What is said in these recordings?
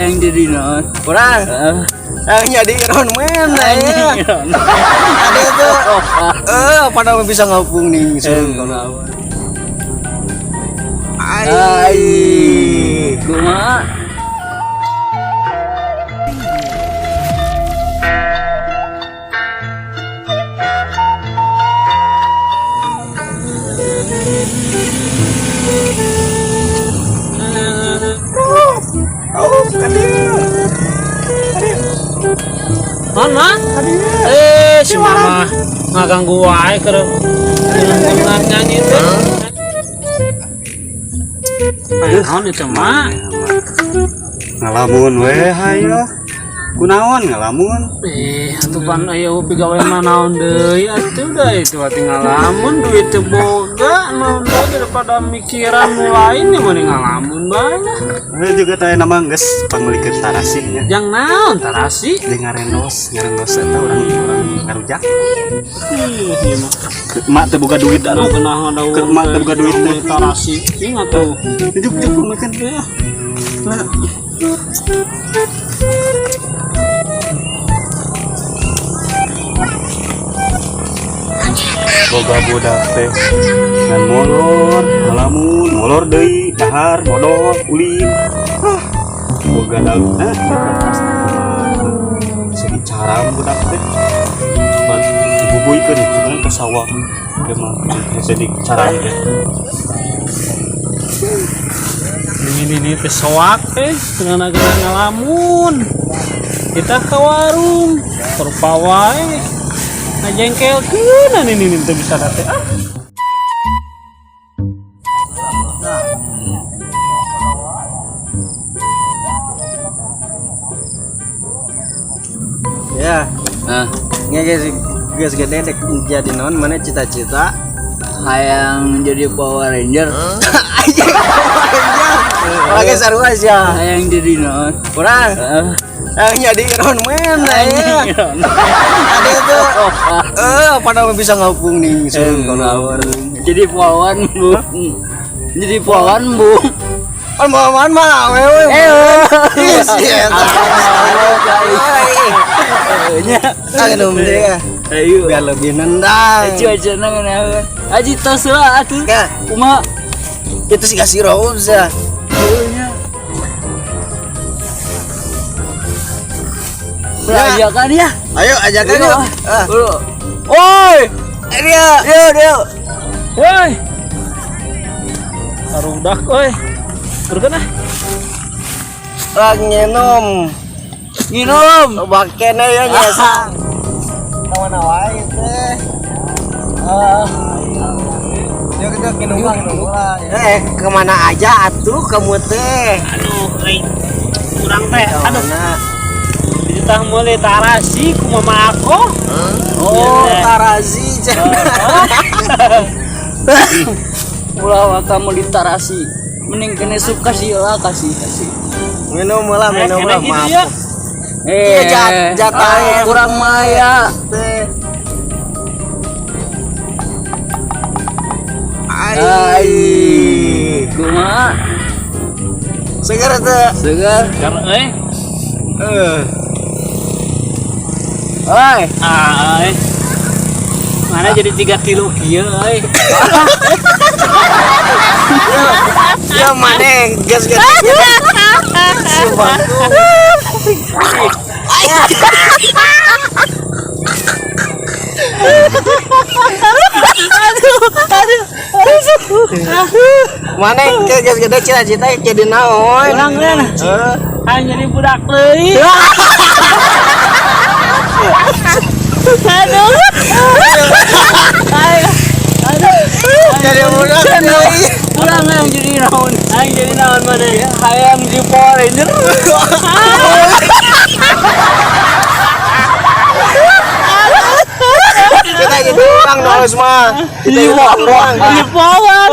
Yang jadi naon? Kurang. Heeh. Yang jadi Iron Man ya. Ada itu. Pada bisa ngapung nih. Kalau Ai. Ai, kumaha? Oh, kadieu. Mana? Eh, si mama ngaganggu wae keur dengar nyanyi teh. Aya naon itu mah? Ngalamun we hayo. Kunaon ngalamun? Eh, atuh pan aya pigawe mah naon deui atuh da itu mah ngalamun duit teu boga naon deui daripada mikiran nu lain ya mending ngalamun bae lah. We juga teh nama geus pangmeulikeun tarasi nya. Jang naon tarasi? Jeung ngarendos, ngarendos eta urang-urang ngarujak. Ih, ieu mah. Mak teu boga duit Anu anu. genah ada Keur mak teu boga duit teh. Tarasi. Ingat tuh. Juk juk pangmeulikeun. Lah. Boga budak teh ngan molor, ngalamun, molor deui, dahar, modol, ulin. Ah, boga daun. Ah, pasti kumaha. Segi cara budak teh. Cepat dibubuikeun cuman ke sawah. Dia mah jadi cara teh. Ini teh soak teh geuna-geuna ngalamun. Kita ke warung, rupa wae. Ngajengkelkeun ini teh bisa teh. Ah. Ya, Nah, nggak guys, guys gede dek jadi naon mana cita-cita? hayang jadi Power Ranger. Lagi seru aja. Hayang jadi naon? Kurang. Heeh. Yang jadi Iron Man ya. Ada itu. Pada bisa ngapung nih. Jadi pahlawan, Bu. Jadi pahlawan, Bu. Kan pahlawan mah awewe. Eh, Ih, si eta. nya. Ah, minum deh ya. Ayo. Biar lebih nendang. Aji aja nang naon. Aji tos lah atuh. Ya, Kumaha? itu sih kasih roh bisa. Heuh nya. Ya. Ajakan ya. Ayo ajakan yuk. Ah. Woi, Dia. yo yo. Woi. Barudak euy. Turunkeun ah. Lagi nginum. Nginum. Bakene ya nyesa. Kawana wae teh. Ah. Yuk kita minum lah, minum lah. Kemana aja atuh kamu teh? Aduh, euy. Kurang teh. Aduh, Kemana? itu tah meuli tarasi ku mama aku. Oh, Iya. Tarazi cenah. Ulah waka mau ditarasi. Mending kena sup kasih lah kasih kasih. Minum lah, minum Kena lah, gitu maaf. ya. Eh, Iya, jatah. kurang maya. Teh. Ai. Ai, kumaha? Seger teh. Segar. Segar euy. Eh. Oi, Ah, euy. Mana jadi 3 kilo kieu euy. Ya mana gas gas. Sumpah. Mana gas gede cita-cita jadi naon? Urang kan. Eh, Aing jadi budak leutik. Aduh. Jadi budak deui. kurang yang jadi naon? Aing jadi naon mana? Hayang jadi Power Ranger. Kita jadi orang nol semua. Kita jadi orang. Jadi power.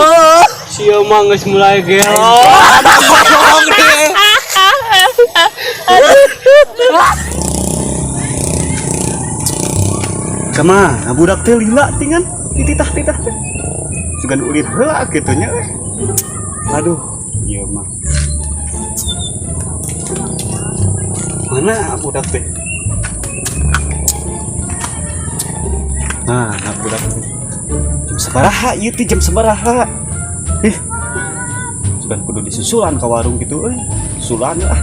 Si mah geus mulai gelo. Bohong deh. Kemana budak teh lila tingan dititah-titah teh. Sugan ulin heula kitu nya eh. Aduh, ieu mah. Mana budak teh? Nah, budak teh. Jam sabaraha ieu teh, jam sabaraha? Ih. Sugan kudu disusulan ke warung gitu euy. Susulan ah.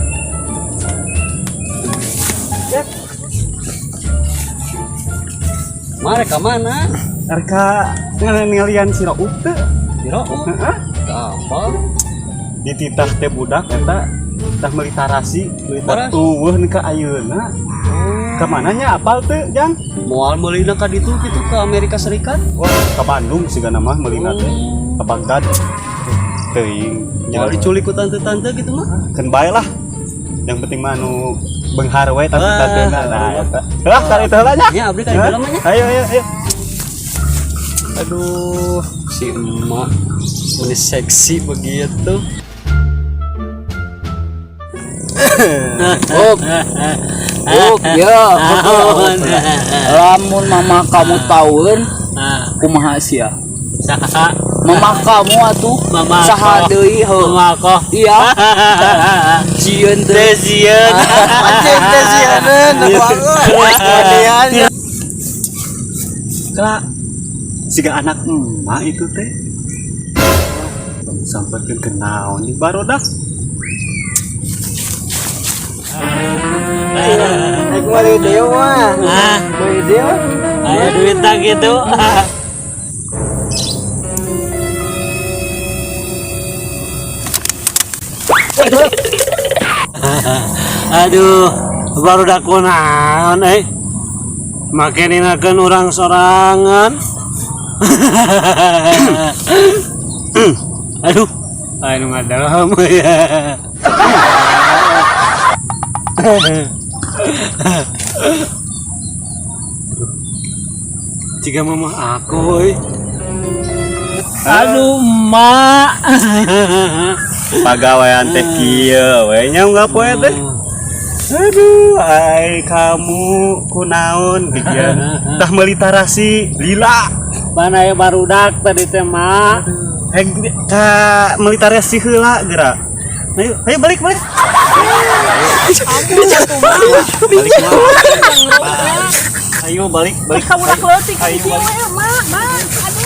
Mare ka mana? Arka ngalian si Rauf teh. Si Rauf. Heeh. Apa? Dititah teh budak eta tah meuli tarasi, meuli Tarasi? Eueuh ka ayeuna. Ka mananya apal teu, Jang? Moal meulina ka ditu kitu ke Amerika Serikat? Wah, ke Bandung sigana mah meulina teh. Ke Bagdad. Teuing. Moal diculik ku tante-tante gitu mah. Keun bae lah. Yang penting mah anu beunghar we tante-tantena. Nah, eta. Heuh, kali itu heula nya. Ya, abdi ka dalam nya. Ayo, ayo, ayo. Aduh, si emak ini seksi begitu. Up, up, ya. Lamun mama kamu tahun, kumaha sia? Saha? Mama kamu atuh, Mama saha aku. deui heuh. Mama aku. Iya. Jieun teh. Sieun. Anjing teh sieun gedean. Kela siga anak emak itu teh. Samperkeun ke naon di barodak. Aing meuli deui mah. Ah, Meuli deui. aya duit tak gitu. Aduh, baru daku naon eh. Make ninakeun urang sorangan. Aduh, anu ngadam ya. Jika mama aku, euy. Aduh, emak. Pagawean teh kieu we nya unggal poe teh. Aduh, ai kamu kunaon gigian. Tah meuli tarasi lila. Mana ya barudak tadi teh, mak. Heg ka meuli tarasi heula geura. Ayo, ayo balik balik. Balik, balik. Ayo balik balik. Kamu udah leutik Ayo, di balik. mak, mak.